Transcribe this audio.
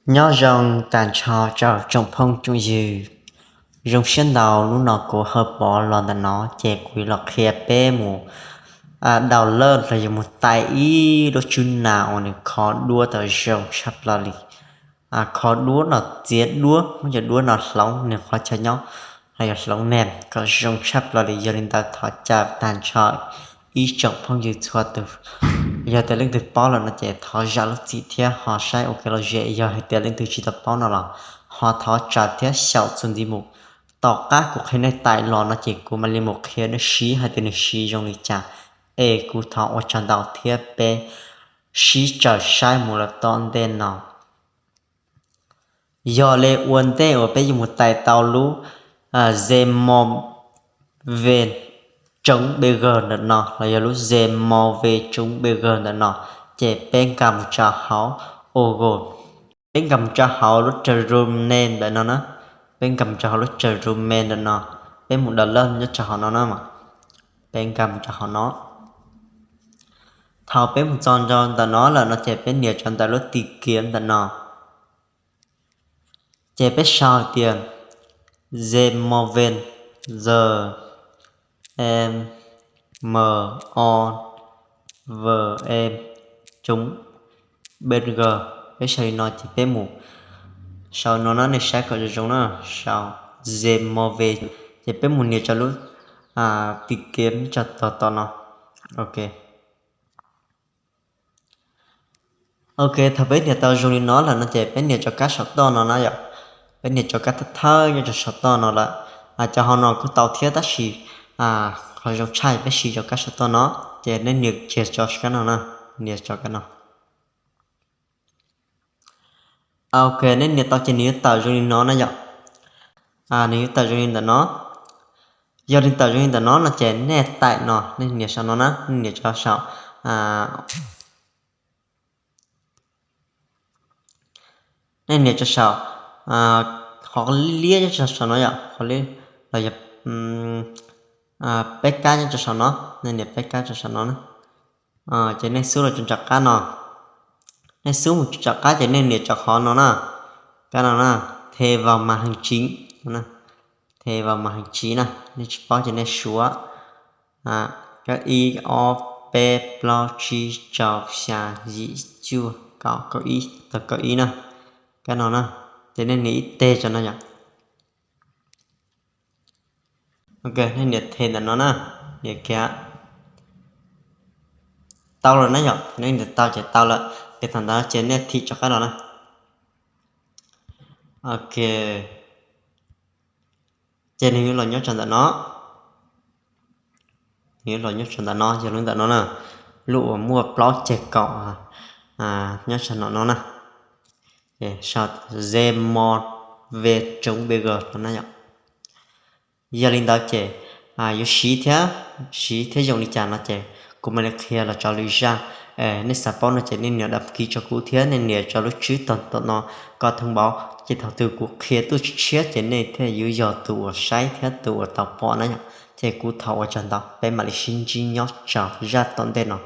Nyob zoo tag nrho rau tsoom phooj tsoom ywg. Zoo siab ntau, hnub no kuv Hawj Pov los ntawm no ces kuv los qhia peb mus download los yog mus tais ib lub tswb nas uas nws kho duab tau zoo tshaj plaws li. Kho duab no txiav duab, muab cov duab no hloov nws qhov chaw nyob los yog hloov name kom zoo tshaj plaws li. Yog li ntawd thov caw tag nrho ib tsoom phooj ywg txhua tus, yog tias leej twg paub lawm no ces thov zam lub txim thiab ho saib ua kev lom zem. Yog hais tias leej twg tsis tau paub no los ho thov tsa thiab xyaum txuas ntxiv mus. Tom qab kuv qhia nej tais los no ces kuv mam li mus qhia nej siv hais tias nws siv zoo li cas. Es kuv thov ua tsaug ntau thiab peb sib raws saib mus lawm tom ntej no. Yog li ua ntej uas peb yuav mus tais tau lub Zmove tsoov B G ntawm no los yog lub Zmove tsoov B G ntawm no, ces peb nkag mus rau hauv Google, peb nkag mus rau hauv lub Chrome ntawm no na, peb nkag mus rau hauv lub Chrome ntawm no, peb mus download nyob rau hauv no na. Peb nkag mus rau hauv no. Thaum peb mus txog nto ntawm no lawm no ces peb nias rau ntawm lub tiv kiav ntawm no, ces peb sau tias Zmove, Z M O V E tsoov B G. Peb sau li no ces peb mus sau no na, nej saib kom zoo zoo na, sau Zmove, ces peb mus nias rau lub tiv kiav rau tom tom no. Ok. Ok, thaum peb nias tau zoo li no lawm no ces peb nias rau kab saum toj no na yom. Peb nias rau kab thawj thawj nyob rau saum toj no lawm. Cov hauv no kuj tau thiab tab sis qhov zoo tshaj peb siv rau kab saum toj no, ces nej nias kiag rau kab no na, nias rau kab no. Ok, nej nias tau ces nws yuav tawm zoo li no na yom. Nws yuav tawm zoo li ntawm no. Yog li tawm zoo li ntawm no no ces nej tais no, nej nias saum no na, nej nias rau saum, nej nias rau saum qhov liab nyob rau saum no yom, qhov liab los yog peb kab nyob rau saum no, nej nias peb kab rau saum no na. Ces nej xub los rau nram qab no, nej xub mus rau nram qab ces nej nias rau qhov no na, kab no na, thêm vào màn hình chính, thêm vào màn hình chính na, nej tsis paub ces nej suav, kab ib, ob, peb, plaub, tsib, rau, xya, yim, cuaj, kaum, kaum ib, tau kaum ib na, kab no na, ces nej nias ib teg rau no yom. Ok, nej nias thêm ntawm no na, nias kiag. Tau lawm na yom, nej nias tau ces tau lawm, ces thaum ntawd ces nej thim rov qab los na. Ok, ces nws yuav los nyob rau ntawm no. Nws yuav los nyob rau ntawm no, yog lub ntawm no na, lub uas muaj plaub ceg kaum nyob rau ntawm no na. Sau Zmove tsoov B G no na yom. Yog li ntawd ces yuav siv thiab, siv thiab zoo li cas no ces kuv mam li qhia los rau lwm zaj. Nej xav paub no ces nej nias đăng ký rau kuv thiab nej nias rau lub tswb tom tom no, kom thông báo ces thaum twg kuv qhia tuaj tshiab ces nej thiaj yuav yog tus uas saib thiab tus uas tau pom na yom. Ces kuv thov ua tsaug ntau, peb mam li sib ntsib nyob rau zaj tom ntej no.